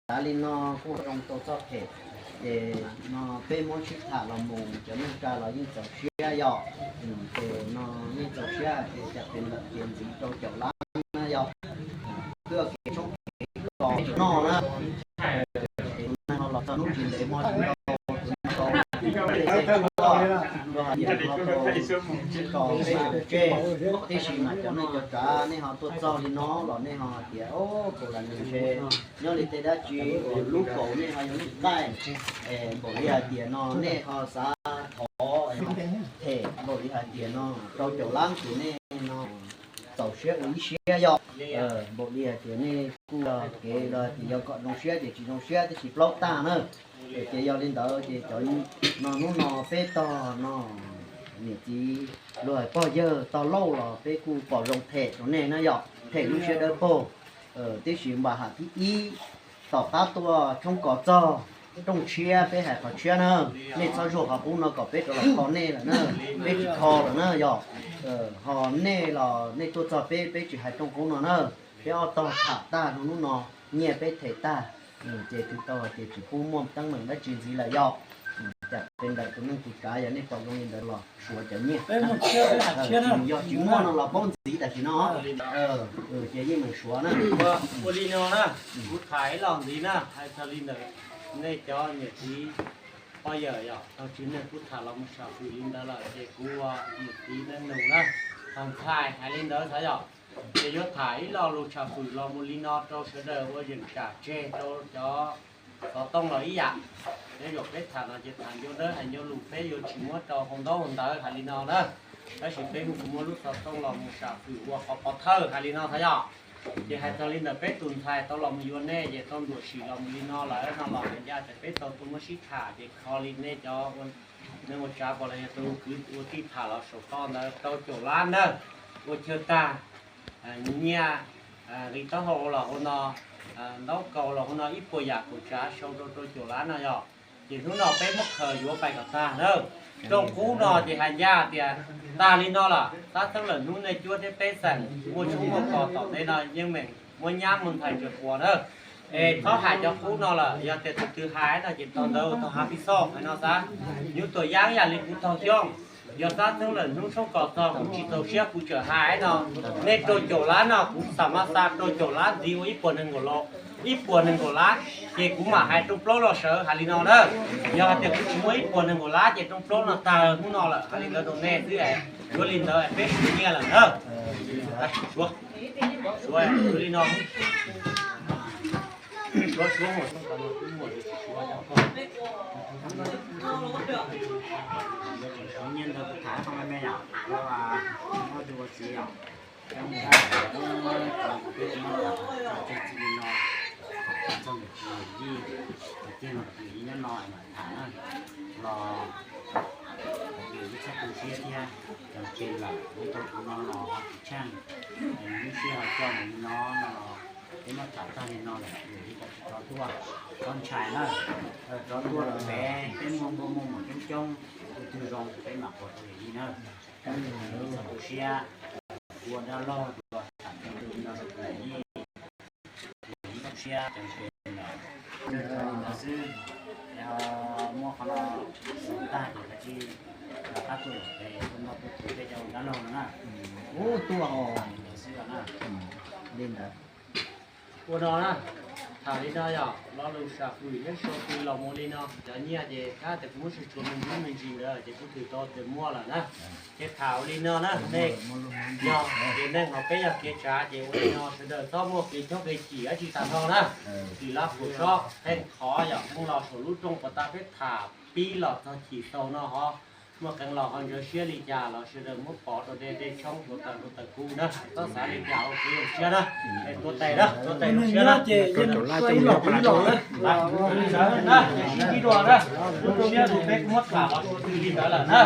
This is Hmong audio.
Tav li no kuj zoo tau txoj phem, ces no peb muab sib tham los mus cov neej tsa los yeej txaus siab yom. Ces no yeej txaus siab hais tias cas pes lawm ces ntxiv rau caum lab na yog. Twb kev tshoob kev kos noj na, es tus neeg ho los txog hnub tsis ntev hmo tsis ntau, tus neeg tau txoj luag hais tias ho tau tsis tau peb sawv daws tseg. Tiam sis mas cov neej cov tsav nej ho tuaj txog li no los nej ho hais tias o, tus lam nws ntshe nyob li tej dab tsi uas lub kaus nej ho yog lub nqaij, npaum li hais tias no nej ho xav thov them npaum li hais tias no rau caum lab ces nej no txaus siab ua ib siab yom. Npaum li hais tias nej kuj yog kev los tias yog kom zoo siab ces tsis zoo siab tib si plaub tag na. Ces yog li ntawd ces cov no hnub no peb tog no niam txiv luag pog yawg tog lauj los peb kuj pom zoo them rau nej na yom, them lub siab dawb paug. Tiam sis npam ham thib ib, tom qab tuaj tshoob kos txog rooj tshiab peb hais qhov tshiab na, nej txhob zuaj qhov qub no kom peb rov los kho nej lawm na, peb tsis kho lawm na yog. Ho nej los nej tuaj txog peb, peb tsis hais rooj qub no na, peb ob tog tham tag rau hnub no, nyiaj peb them tag, ces twb tau hais tias tsis pub muaj teeb meem dab tsi ntxiv lawm yog. Cas pes ntawm tus neeg tus kav yog nej pom zoo li ntawd los suav cov nyiaj. Yog tsis muaj no los paub ntxiv tam sim no, ces yeej meem suav na. Ua li no na, kuv tham ib los ntxiv na, hais txog li ntawd, nej cov niam txiv pog yawm yog tau tsis neeg kuv tham los mus sam fwm li ntawd lawm ces kuv ua niam txiv neej nus na, thaum ntxhais hais li ntawd xav yom. Ces yuav tham ib lo lus sam fwm los mus li no rau sawv daws ua yeem tsam tseg rau cov xov tooj los ib yam. Nyob zaum peb tham no ces tham ncau dawb hais ncau lus, peb yuav tsis muab rau hauv ntaub hauv ntawv hais li no na. Tab sis peb kuj muab lub xov tooj los mus sam fwm ua qhov pov thawj hais li no xav yom. Ces hais txog li ntawm peb tus ntxhais tau los mus yuav nej ces tau ntuam sim los mus li no lawm no los hais ncaj tias peb tau tuaj muab sib tham ces kho li nej cov neeg ua tsav pom los yog tus kwv ua tij tham los saum toj ntawd rau caum lab ntawd ua chaw tag, nyiaj, nqi taub hau los hauv no, ntaub kaus los hauv no ib puas yam kaum tsav sau rau rau caum lab no yog. Ces hnub no peb muab khaws yuav pais kom tag na. Rooj qub no ces hais ncaj tias tag li no lawm, xav txheeb lawm hnub nej cuab thiab peb xeem muaj tshoob muaj kos tom ntej no yeej meem muab nyab muaj ntxhais ntsaws quas na. Es txhob hais cov qub no lawm, yog tias tus twg hais no ces tog ntawd ua tog hav pis xoj hais no xav. Nyuj tuam yab yam li kuv tog Xyooj, yog xav txheeb lawm hnub tshoob kos txog kuv tsis txaus siab kuv tseem hais no. Nej rau caum lab no kuv xam mas xa rau caum lab ntxiv ua ib puas nees nkaum lab, ib puas nees nkaum lab, ces kuv mam hais rooj plaub los sawv hais li no na. Yog hais tias kuv tsis muaj ib puas nees nkaum lab ces rooj plaub no tag hnub no lawm hais li ntawd rau nej xwb. Yuav li ntawd peb suav nyiaj lawm na. Suav, suav li no. Suav suav mus, suav mus, suav mus. Yuav tseem suav nyiaj ntawd kuv tham kom me me yom, yuav ua txiv yom. Cov mus dab, peb muab tham txog txij li no, txog niam txiv yij, txog txij niam txiv yij nyob no mas tham na, los yus ib txhob tu siab thiab, cov tsev lawm ua rau kuv no los ho tsis tsheej, lub siab ho coj mus li no no los peb muab tham tag li no lawm, yus ib kom tsis rov tuaj, txhob ntshai na, rov tuaj lawm peb, peb muaj npau muaj mum coob coob, tus twg zoo peb mam ua rau yus li na. Txhob tu siab, ua dab laug dua tham tus no rau tus yij, ib tu siab ceev fem ntawd, ntawd xwb. Yog muaj qhov no xav tag ces kav tsij rov qab tuaj lawm peb tuaj noj tuaj tuv peb cov dab laug no na. Ub, tuaj os. Ntawd xwb na. Li ntawd. Ua no na, tham li no yog lo lus sam fwm nyob sau twg los mus li no, cov nyiaj ces kab tias kuv muab sib tshuav me ntsis me ntsis ntawd ces kuv twb tau tias muaj lawm na. Ces tham ua li no na, nej yog ces neeg hauv peb yog kev tsav ces ua li no sawv daws txhob muaj kev choob kev chim dab tsi tag nrho na. Tim lab pum sob pheej thov yog pheej los saum lub rooj puas tas peb tham pib los txog chim xaus no ho muaj qee los ho ntxhov siab li cas los sawv daws muab pov rau dej dej tshoob rau taws rau taws kub na, txhob xav li cas ua kev zoo siab na. Tuav tes na, tuav tes zoo siab na. Sib ntsib dua na, zoo siab rau peb muab tham los suav twg li ntawd lawm na.